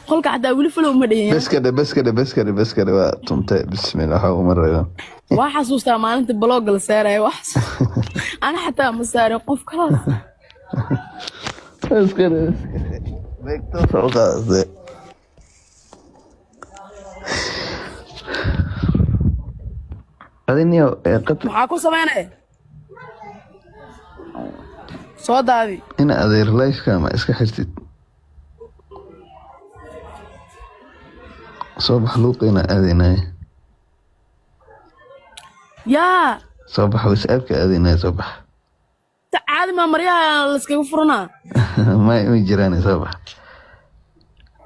Qolka xataa weli follow ma dhihin. Beskadhe, beskadhe, beskadhe, beskadhe, waa tuntay. Bismillah, waxa uma reeban. Waa xasuustaa maalinta block-ga la saaraya. Wax ana xataa ma saarin, qof kalaas. Beskadhe, beskadhe, beegtoos u qaadatay. Adiniyo qad. Maxaa ku sameynaya? Soo daadi. Ina adeer, live-ka ma iska xirtid? Soo bax, luuqina aadinaya. Yaa? Soo bax, WhatsAppka aadinaya, soo bax. Ta caadi maa maryaha layskaga furanaa? Ma jiraan, soo bax,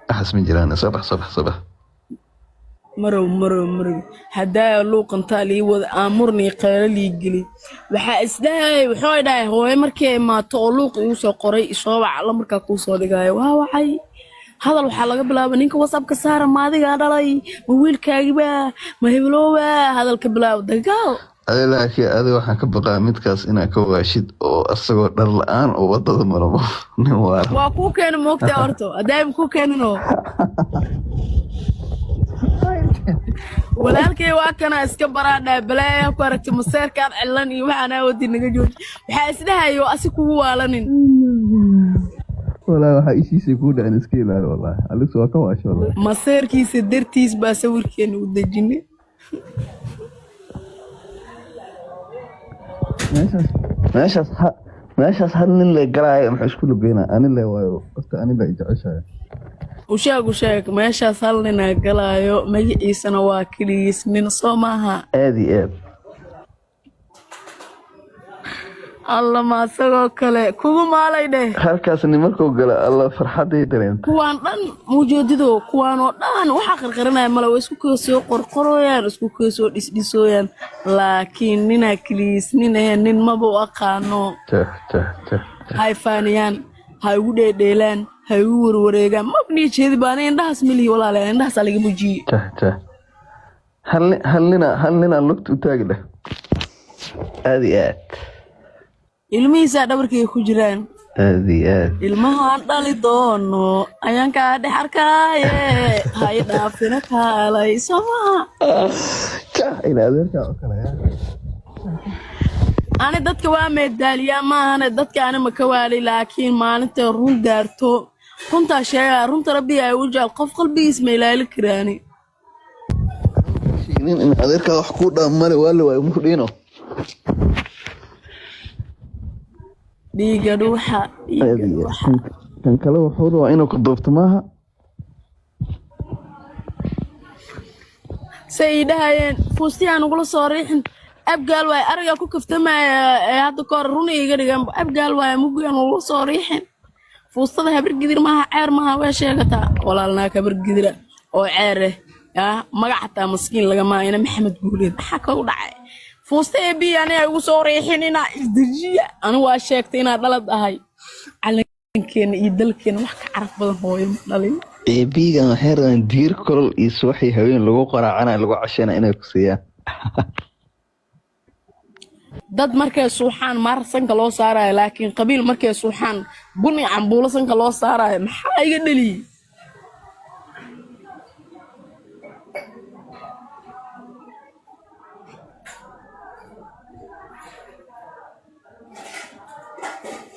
waxaas ma jiraan. Soo bax, soo bax, soo bax. Marow, marow, marow, haddaaya luuqantaa lii wada aamurnii qaylo lii geli. Waxaa isdhahay, wuxuu dhahay hooyo markay imaato oo luuq igu soo qoray, isoo wac la markaa kuu soo dhigaayo. Waa wacay, hadal waxaa laga bilaabay, ninka WhatsAppka saara, ma adigaa dhalay, ma wiilkaagiba, ma hebelooba? Hadalka bilaabo, dagaal. Adi laakiin adi waxaan ka baqaa midkaas inaad ka waashid oo asagoo dhar la-aan oo wadada maro, nin waara. Waa kuu keena moogtaa horto, haddaayba kuu keeninoo walaalkay waa kana iska baraadhaa balaaya ku aragtay maseerkaan cilan iyo waxaan aawadi naga jooji. Waxaa isdhahayo asi kugu waalanin. Walaa waxaa ishiisay kuu dhacin, iska ilaali. Wallahi alis waa ka waasha, wallahi. Maseerkiisa dartiis baa sawirkeena u dejinay. Meeshaas ha, meeshaas hal nin le galaayo, muxuu isku lugeynaa? Ani le waayo horta, ani la jeceshahay. U sheeg, u sheeg, meeshaas hal ninaa galaayo, magaciisana waa keligiis nin, soo maaha? Aad iyo aad. Alla, ma asagoo kale kugu maalay dheh. Halkaas nin markuu galo, alla farxaday dareenta. Kuwaan dhan mujoodido, kuwaan oo dhan waxaa qarqarinaya male, way isku koo soo qorqoroyaan, isku koo soo dhisdhisooyaan, laakiin ninaa keligiis nin ahe, nin maba u aqaano. Jah jah jah. Ha ifaaniyaan, ha igu dheedheelaan, ha igu warwareegaan, mabnii jeedi baana indhahaas melihi walaalayaal, indhahaasaa laga mujiyey. Jah jah, hal nina lugta u taagi leh, aad iyo aad. Ilmihiisaa dhabarkayga ku jiraan. Aad iyo aad. Ilmahaan dhali doono ayaan kaa dhex arkaaye, hay dhaafina, kaalay, soo maha? Jah, ina adeerkaa oo kale ya. Ani dadka waa meedaaliyaa maahane, dadka ani ma ka waalay, laakiin maalinta run gaarto runtaa sheegaa, runta rabbiga ay u jecel, qof qalbigiis ma ilaali karaani. Nin in adeerkaa wax kuu dhaam male, waa la waayo muku dhiino. Dhiiga dhuuxa, dhiiga Aad iyo aad. dhuuxa. Kan kale wuxuu rabaa inuu ku duubto maaha. Say ii dhahayeen fuustiyaan ugula soo riixin, abgaal waaye, arigaa ku kaftamaya ee hadda ka hor run iiga dhigan, abgaal waaye, muggaan ugula soo riixin fuustada, habar gidir maaha, ceer maaha, way sheegataa walaalnaag habar gidira oo ceer eh yaa magac xataa maskiin lagama ina Maxamed Guuleed, maxaa kagu dhacay? Fuusta ee biyo aniga igu soo riixin, inaa isdejiya, ani waa sheegtay inaa dhalad ahay, calankeena iyo dalkeena wax ka caraf badan hooyo ma dhalin. Eebigan waxay rabaan diir kolol iyo subaxii haween lagu qaraacana, lagu cashana inay ku siiyaan. Dad markay suuxaan maar sanka loo saarayo, laakiin qabiil markay suuxaan bun iyo cambuulo sanka loo saarayo, maxaa iga dheliyey?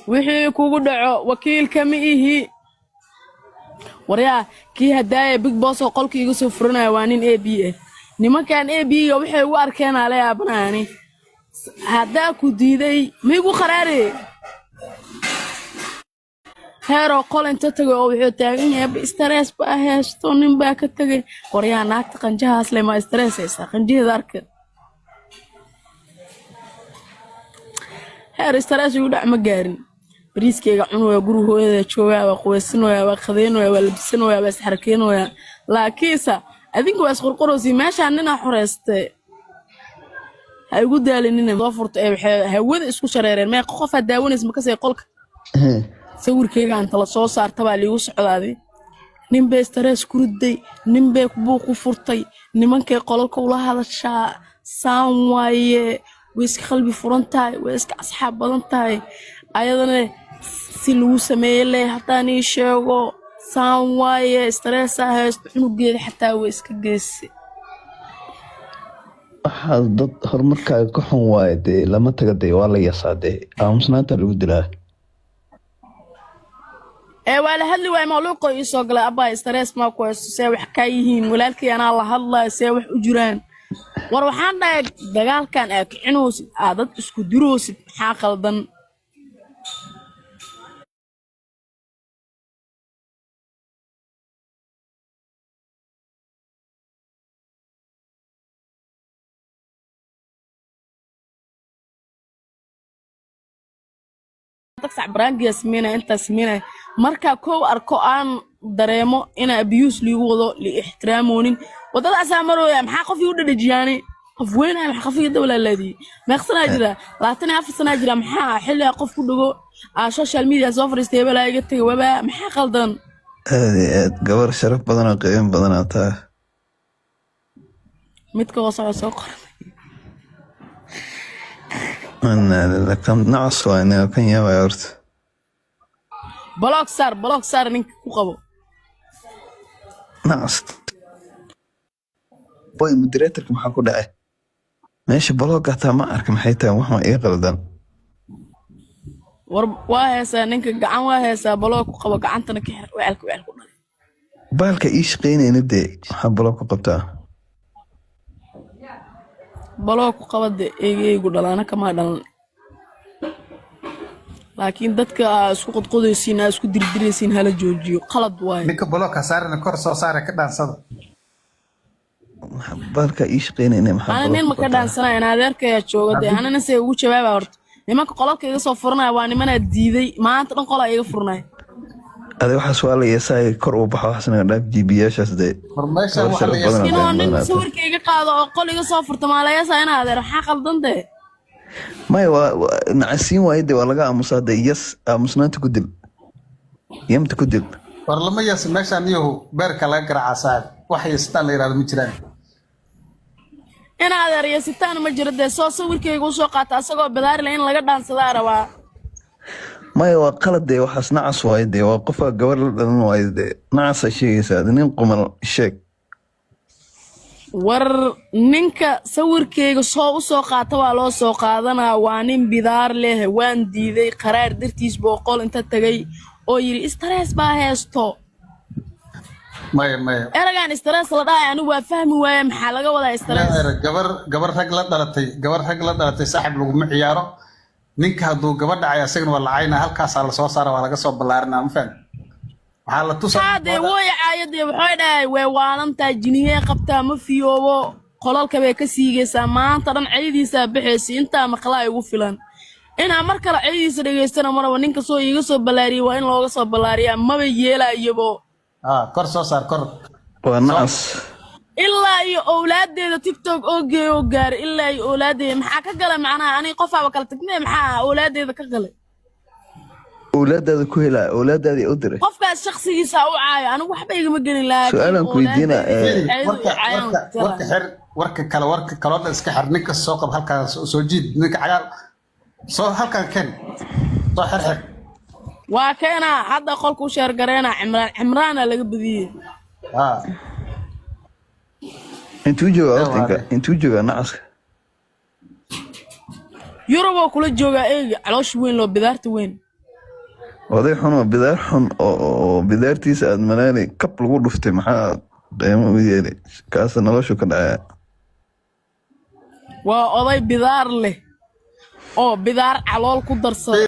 Wixii kugu dhaco wakiilka ma ihi. Waryaa, kii hadaaya big boss oo qolka iga soo furanaya waa nin a b ah. Nimankan a b ga waxay ugu arkeen ala yaabanaani. Haddaa ku diiday ma igu qaraare heeroo qol inta tagay oo wuxuu taagan yahay stress baa haysto, nin baa ka tagay. Qoryaha naagta qanjahaas le ma stress haysaa? Qanjaheeda arka, heer stress igu dhac ma gaarin. Bariiskeyga cunaya, guri hooyada joogaa, waa qubaysanaya, waa qadeynaya, waa labisanaya, waa isxarkeynaya, laakiinse adinku waa isqorqoraysi. Meeshaan ninaa xoreystay, ha igu daalinina. Soo furta ee waxay hawada isku shareereen, meeqa qofaa daawanaysa makasay qolka sawirkeyga inta la soo saarta baa liigu socdaaday. Nin bay stress ku riday, nin bay buuq ku furtay, nimankay qolalka ula hadashaa saan waaye, way iska qalbi furan tahay, way iska asxaab badan tahay, ayadana si lagu sameeye leh haddaan ii sheego. Saan waaye, stress-aa haysto, cunugeeda xataa way iska geysay. Waxaas dad horumarkaaga ka xun waaye dee. Lama taga dee, waa la yasaa dee, aamusnaanta lagu dilaa. Ee waa la hadli waaya, mawluuqo ii soo galay: "Abbaa, stress maa ku haysto? See wax kaa yihiin walaalkay? Anaa la hadlayo, see wax u jiraan?" War waxaan dhahay, dagaalkan aa kicinoosid, aa dad isku diroosid, maxaa qaldan? Tagsac baraangiya sameynaya, intaa sameynaya. Markaa kow arko aan dareemo ina abuse liigu wado, li ixtiraamoonin, wadadaasaa marooya. Maxaa qof igu dhadhajiyaani? Qof weynaya, maxaa qof iga dawlaalaadiyey? Meeqsanaa jira? 24 sanaa jira. Maxaa xilliga qof ku dhago aa social media soo fadhiistay, hebelaa iga tegay, wabaa? Maxaa qaldan? Aad iyo aad gabar sharaf badan oo qiimo badanaa taa. Midka hoose oo soo qoran. Kan nacas waa inaga kan yaabaya horta. Block saar, block saar, ninka ku qabo. Nacas boy. Moderatorka maxaa ku dhacay meesha? Block hataa ma arka, maxay tahay? Wax ma ii qaldan? War waa heesaa ninka, gacan waa heesaa. Block ku qabo, gacantana ka xir. Wecelka wecel ku dhalay. Baalka ii shaqaynayna dee, maxaa block ku qabtaa? Block ku qaba de, eegeygu dhalaana kamaa dhalan, laakiin dadka aa isku qodqodaysiin, aa isku dirdiraysiin, hala joojiyo, qalad waaye. Ninka block-ka saarana, kor soo saara, ka dhaansada. Baalka ii shaqaynayna, maxaa Ana block nin ku ma ka qabtaa? dhaansanaya? In adeerkayaa jooga dee, anina se ugu jawaaba. Horta nimanka qolalka iga soo furanaya waa nimanaa diiday, maanta dhan qolaa iga furanaya. Adi waxaas waa la yeesaay, kor uu baxo, waxaas naga dhaaf jibiyaashaas dee. War meesha Gabar waxa la sharaf badan oo inuu qiimo nin badanaa taa. sawirka iga qaado oo qol iga soo furto maalayaasa? Ina adeer, maxaa qaldan dee? Maya, waa nacasiin waaye dee, waa laga aamusaa dee. Yes, aamusnaanta ku dil, yamta ku dil. War lama yeeso meeshaan iyahu, beerka laga garaacaa saaxib. Wax yeestaan la yidhahdo ma jiraan. Ina adeer, yasitaan ma jiro dee. Soo sawirkayga usoo qaata asagoo badaarila in laga dhaansadaa rabaa. Maya, waa qalad dee waxaas, nacas waaye dee, waa qofaa gabar la dhalan waaye dee. Nacasaa sheegaysaa, nin qumal sheeg. War ninka sawirkayga soo usoo qaata waa loo soo qaadanaa. Waa nin bidaar leh, waan diiday qaraar dartiis buu qol inta tagay oo yidhi stress baa heesto. Maya, maya. Eragaan stress la dhahay anigu waa fahmi waaye, maxaa laga wadaa stress? Gabar rag la dhalatay, gabar rag la dhalatay saaxib laguma ciyaaro. Ninka hadduu gabadh dhacay, asagana waa la caynaa, halkaasaa lasoo saara, waa laga soo ballaarinaa, ma fahan? Waxaa la tusaa. Haa dee, wooy caayadee, waxay dhahay way waalantaa, jiniyey qabtaa, ma fiyoobo, qolalka bay ka siigaysaa, maanta dhan caydiisaa baxaysa. Intaa maqlaa igu filan. Inaa mar kale caydiisa dhegaystana maraba. Ninka soo iiga soo ballaariyay waa in looga soo ballaariyaa, maba yeelaayabo. Ah, kor soo saar, kor. Waa nacas. Ilaa iyo owlaadeeda TikTok oo geeyo oo gaaray, ilaa iyo owlaadeeda maxaa ka galay? Macnaha aniga qofaaba kala tagnay, maxaa owlaadeeda ka galay? Owlaadaada ku helaa, owlaadaadii u diray. Qofkaas shakhsigiisa u caayo, anigu waxba igama gelin, laakiin Su-aalaan ku weydiinaa, owlaadeeda caydu warka iyo caayaan warka warka xir, warka kale, warka kaloo dhan iska xir. Ninka soo qab halkaan, soo jiid ninka cagaar, soo halkaan ken, soo xir xir. Waa keenaa hadda, qolka u sheergareena. Cimraan, Cimraana laga badiyey. Ah. Intuu joogaa horta? Waa. Intuu joogaa nacaska? Yuruboo kula joogaa, eega caloosha weyn loo, bidaarta weyn. Oday xun oo bidaar xun oo bidaartiisa aad malaanay kab lagu dhuftay, maxaa qiimo u yeelay? Kaasa noloshu ka dhacaya. Waa oday bidaar leh oo bidaar calool ku darsaday.